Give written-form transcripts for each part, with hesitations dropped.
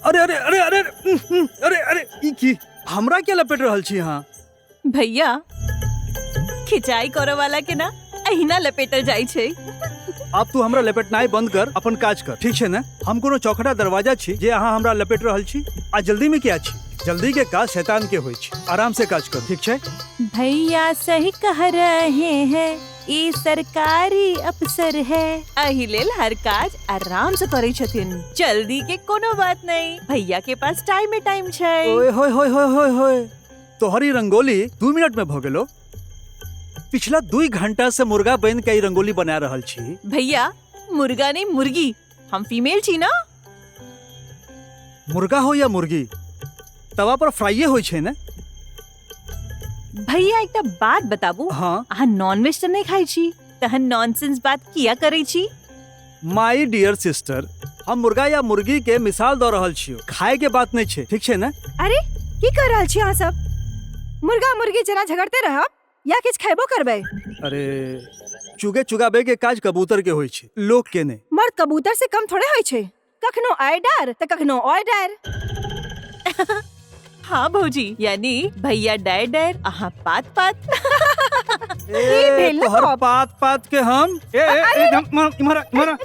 अरे अरे अरे अरे अरे अरे ई की हमरा के लपेट रहल छी अहाँ? भैया खिंचाई करे वाला के ना अहिना लपेटल जाइ छै। आब तू हमरा लपेटनाइ बंद कर, अपन काज कर, ठीक छै ने? हम कोनो चौखटा दरवाजा छी जे अहाँ हमरा लपेट रहल छी? आ जल्दी में किया छी? जल्दी के काज शैतान के होइ छै, आराम से काज कर, ठीक छै? भैया सही कह रहे हैं, ई सरकारी अफसर है, एहि लेल हर काज आराम से करै छथिन, जल्दी के कोनो बात नहीं, भैया के पास टाइम में टाइम छै। ओए होय होय होय होय होय, तोहरी रंगोली 2 मिनट में भ गेलो। पिछला 2 घंटा से मुर्गा बन के ई रंगोली बना रहल छी। भैया मुर्गा नहीं मुर्गी, हम फीमेल छी ना। मुर्गा हो या मुर्गी, तवा पर फ्राइये होइ छै ने। भैया एकटा बात बताबू। हाँ। अहाँ नॉनवेज तऽ नहीं खाइ छी, तहन नॉनसेंस बात किया करै छी? माय डियर सिस्टर, हम मुर्गा या मुर्गी के मिसाल दऽ रहल छियौ, खाए के बात नहीं छै, ठीक छै ने? अरे की कर रहल छी अहाँ सब? मुर्गा मुर्गी जेना झगड़ते रहब या किछु खेबो करबै? अरे चुगे चुगाबे के काज कबूतर के होइ छै, लोक के नहि। मर्द कबूतर से कम थोड़े होइ छै, कखनो आइ डार तऽ कखनो ओइ डार। हाँ भौजी, यानी भैया डायर डायर, अहाँ पात पात। ए, भेल ना तोहर गप? पात पात के हम ए, ए, ए, इम्हर, इम्हर, इम्हर।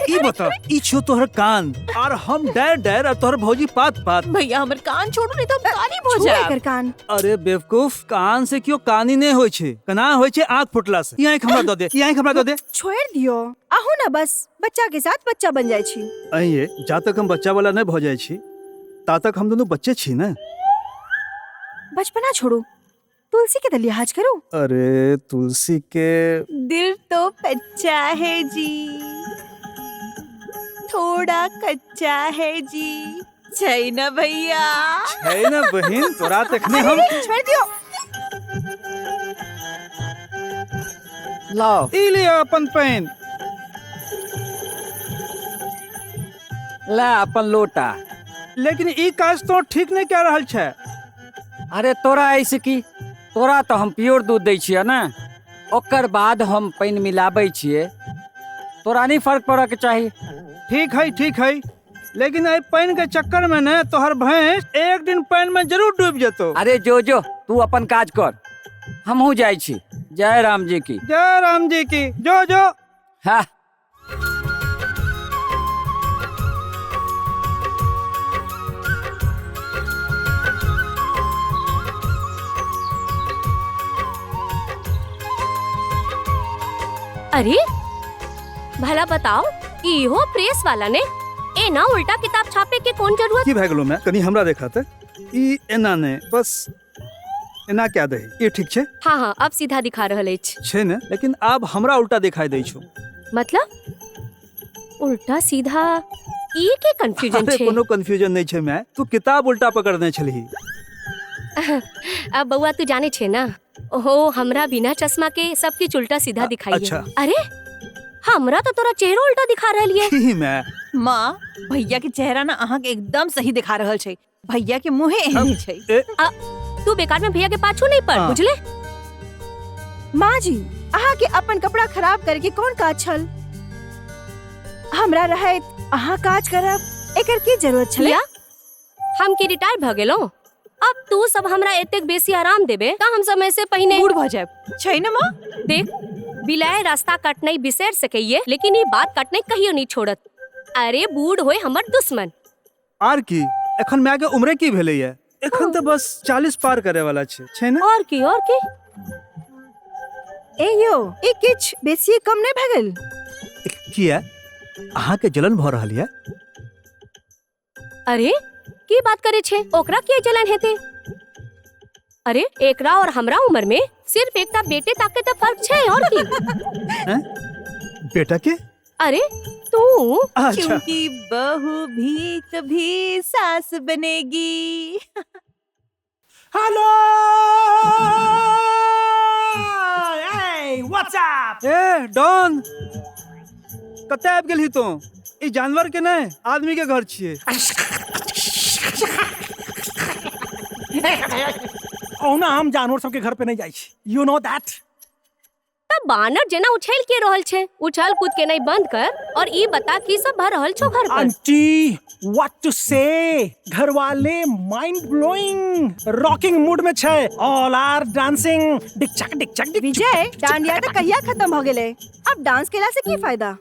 ई बता, ई छो तोहर कान और हम डायर डायर और तोहर भौजी पात पात। भैया हमर कान छोड़ू नहीं तो हम कानी भऽ छू जायब। एकर कान। अरे बेवकूफ, कान से क्यों कानी नहीं होइ छै, कना होइ छै आँख फुटला से। ई आँख हमरा दऽ दे, ई आँख हमरा दऽ दे। छोड़ दियो, अहू ना बस बच्चा के साथ बच्चा बन जाइ छी। अहिए जा तक हम बच्चा वाला नहीं भऽ जाइ छी ता तक हम दोनों बच्चे छी ने। बचपना छोड़ू, तुलसी के तो लिहाज करो। अरे तुलसी के दिल तो कच्चा है जी, थोड़ा कच्चा है जी, छै ना भैया? छै ना बहिन, तोरा तखने हम छोड़ दियो। लाओ। ई लियो अपन पेन। ला अपन लोटा। लेकिन ई काज तो ठीक नहीं कह रहल छै। अरे तोरा ऐसे की, तोरा तो हम प्योर दूध दै छियै ने, ओकर बाद हम पानि मिलाबै छियै, तोरा नहीं फर्क पड़ऽ के चाही। ठीक है ठीक है, लेकिन एहि पानि के चक्कर में ने तोहर भैंस एक दिन पानि में जरूर डूब जेतो। अरे जो जो तू अपन काज कर, हमहूँ जाइ छी। जय राम जी की। जय राम जी की। जो जो। हाँ। अरे भला बताओ, इहो प्रेस वाला ने एना उल्टा किताब छापे के कौन जरूरत? की भए गेलो मैं? कनी हमरा देखा ते। ई एना ने, बस एना क्या दही, ई ठीक छै? हाँ हाँ, अब सीधा दिखा रहल अछि। छै ने, लेकिन आब हमरा उल्टा दिखाई दै छौ। मतलब उल्टा सीधा ई के कंफ्यूजन अरे छै? कोनो कंफ्यूजन नहीं छै मैं, तू किताब उल्टा पकड़ने छलही। अब बउआ तू जाने छे ना, ओहो हमरा बिना चश्मा के सब किछ उल्टा सीधा दिखाई। अच्छा। अरे हमरा तो तोरा चेहरो उल्टा दिखा रहल ये। की मैं? माँ भैया के चेहरा ना अहाँ के एकदम सही दिखा रहल छै, भैया के मुँहे एहने छै। ए। तू बेकार में भैया के पाछू नहीं पड़, हाँ। बुझले? माँ जी अहाँ के अपन कपड़ा खराब करके कौन काज छल? हमरा रहैत अहाँ काज करब, एकर की जरूरत छलै? भैया हम की रिटायर भ गेलौं, अब तू सब हमरा एतेक बेसी आराम देबे त हम समय से पहिने बूढ़ भ जायब छै ना माँ? देख बिलाय रास्ता कटनाइ बिसरि सकैये, लेकिन ई बात कटनाइ कहियो नहीं छोड़त। अरे बूढ़ होय हमर दुश्मन। आर की एखन माय के उम्रे की भेलैया? एखन तऽ बस 40 पार करे वाला छै, छै ने? और की और की? ए यो, ई किछ बेसी कम नहीं भए गेल? किया अहाँ के जलन भऽ रहल ये? अरे की बात करे छे, ओकरा किया जलन हेते? अरे एकरा और हमरा उम्र में सिर्फ एकटा बेटे तक के तो फर्क छै, और की? हैं? बेटा के? अरे तू? अच्छा। क्योंकि बहू भी कभी सास बनेगी। हेलो ए व्हाट्स अप? ए डॉन, कते आबि गेलही तू? ई जानवर के नहीं, आदमी के घर छियै। ओना हम जानवर सबके घर पे नहीं जाइ छी, you know that. त बानर जेना उछल के रहल छै। उछल कूद के नहीं बंद कर और ई बता की सब भ रहल छौ घर पर। आंटी what two से, घर वाले माइंड ब्लोइंग रॉकिंग मूड में छै, ऑल आर डांसिंग डिक चक डिक चक डिक। विजय, डांडिया तऽ कहिया खत्म भऽ गेलै, अब डांस केला से की फायदा?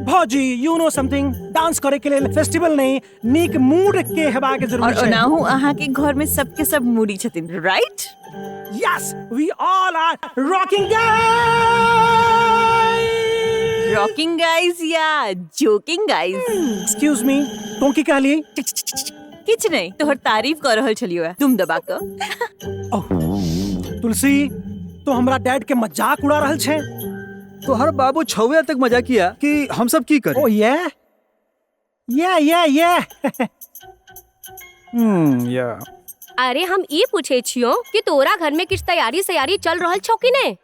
भौजी you know something, dance करे के लेल फेस्टिवल नहीं, नीक मूड के हेबाक जरूरी और छै। ओनाहू अहाँ के घर में सबके सब मूडी छथिन, right? Yes, we all are rocking guys. Rocking guys या जोकिंग गाइस? Excuse me, तू की कहली? किछ नहीं, तोहर तारीफ कर रहल छलियो है तुम दबा के। ओह, तुलसी तो हमरा डैड के मजाक उड़ा रहल छै। तोहर बाबू छौए तक मजा किया कि हम सब की करी? ओ ये ये ये ये या। अरे हम ई पूछे छियो कि तोरा घर में किछ तैयारी सयारी चल रहल छौ कि नहीं?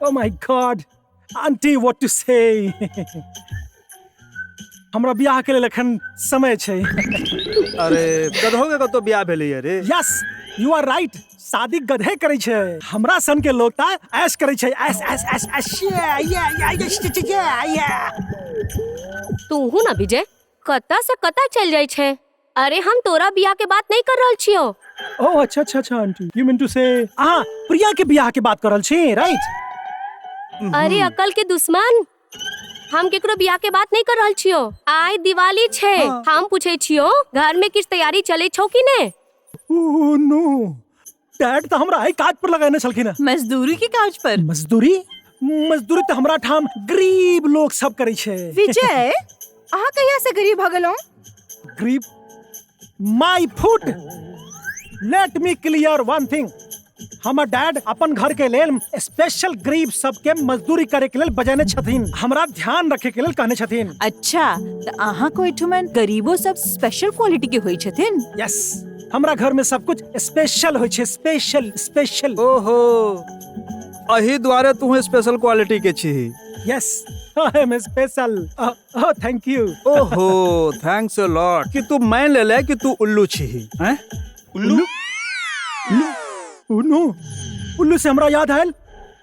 Oh my God aunty, what to say, हमरा बियाह के लेल एखन समय छै। अरे गधो के कतौ बियाह भेलै रे? यस you are right, शादी गधे करै छै, हमरा सन के लोग ता ऐश करै छै, ऐश ऐश ऐश ऐश ये ये ये ये ये। तू हूँ ना विजय, कता से कता चल जाय छै। अरे हम तोरा बियाह के बात नहीं कर रहल छियो। ओ अच्छा अच्छा अच्छा आंटी, you mean to से अहाँ प्रिया के बियाह के बात कर रहल छी, राइट? अरे अकल के दुश्मन, हम केकरो बियाह के बात नहीं कर रहल छियो। आइ दिवाली छै, हम पूछे छियो घर में किछ तैयारी चले छौ कि ने? ओ नो, डैड तऽ हमरा एहि काज पर लगेने छलखिन हँ। मजदूरी के काज पर? मजदूरी? मजदूरी तऽ हमरा ठाम गरीब लोग सब करै छै। विजय, अहाँ कहिया से गरीब भऽ गेलहुँ? गरीब my foot. Let me clear one thing, हमर डैड अपन घर के लेल स्पेशल गरीब सबके मजदूरी करे के लेल बजेने छथिन, हमरा ध्यान रखे के लेल कहने छथिन। अच्छा, तऽ अहाँ को एठुमन गरीबो सब स्पेशल क्वालिटी के होइ छथिन? यस, हमरा घर में सब कुछ स्पेशल होइ छै, स्पेशल स्पेशल। ओहो, अही द्वारे तू स्पेशल क्वालिटी के छी। Yes I am special, oh thank you. ओहो thanks a lot कि तू मान ले ले कि तू उल्लू छी। हैं उल्लू? उल्लू उल्लू से हमरा याद आयल,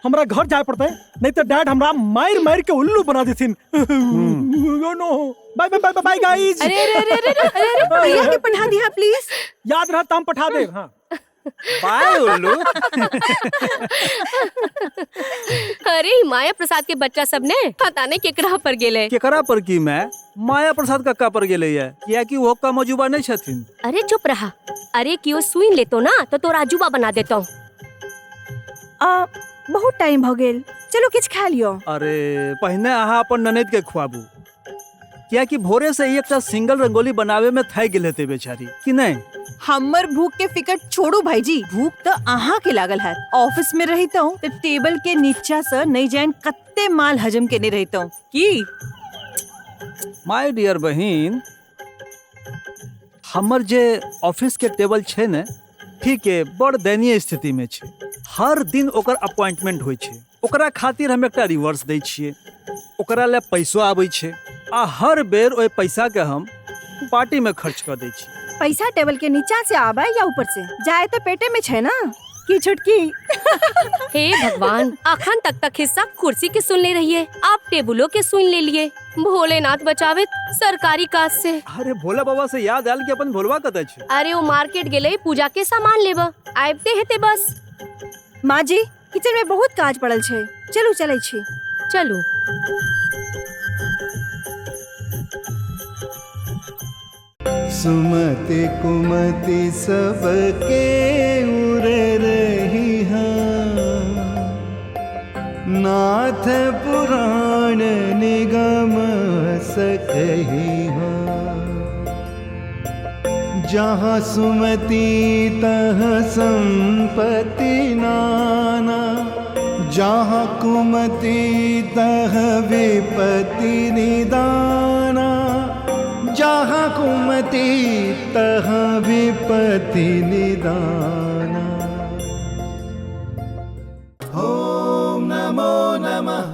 हमरा घर जाए पड़ते, नहीं तो डैड हमरा मार मार के उल्लू बना देथिन। No, bye bye bye bye guys. अरे अरे अरे अरे अरे प्रिया के पठा दिया प्लीज। याद रहा हम पठा देब। हाँ बाय उल्लू। अरे माया प्रसाद के बच्चा सब ने पता नहीं केकरा पर गेले। केकरा पर की मैं माया प्रसाद कक्का पर गेले है, कियाकि वो कम अजूबा नहीं छथिन। अरे चुप रहा, अरे क्यों सुन लेतो ना तो तोरा अजूबा बना देतो। बहुत टाइम भ गेल, चलो किछ खा लियो। अरे पहिने अहाँ अपन ननद के खुआबू, कियाकि भोरे से एकटा सिंगल रंगोली बनावे में थक गेल हेतै बेचारी, कि नहीं? हमर भूख के फिकर छोड़ू भाईजी, भूख तो अहाँ के लागल है। ऑफिस में रहितौं तो टेबल के नीचा से नहीं जान कत्ते माल हजम केने रहितौं। की my dear बहिन, हमर जे ऑफिस के टेबल छै ने, ठीक है, बड़ दयनीय स्थिति में छै। हर दिन ओकर अपॉइंटमेंट होइ छै, ओकरा खातिर हम एकटा रिवर्स दै छियै, ओकरा ले पैसो आबै छै, आ हर बेर ओहि पैसा के हम पार्टी में खर्च कर दै छियै। पैसा टेबल के नीचा से आवे या ऊपर से जाए तो पेटे में छै ना, की छुटकी। हे भगवान, अखन तक तक हिस्सा कुर्सी के सुन ले रही है, आप टेबुलों के सुन ले लिए। भोलेनाथ बचावे सरकारी काज से। अरे भोला बाबा से याद आयल कि अपन भोलवा कतऽ छै? अरे वो मार्केट गेले पूजा के सामान लेबा, आबते हेते बस। माँ जी किचन में बहुत काज पड़ल छै, चलू चलै छी। चलू। सुमति कुमति सबके उरे रही हाँ, नाथ पुराण निगम सकही हाँ। जहाँ सुमति तह संपत्ति नाना, जहाँ कुमति तह विपत्ति निदाना, जहाँ कुमति तह विपत्ति निदाना। ओम नमो नमः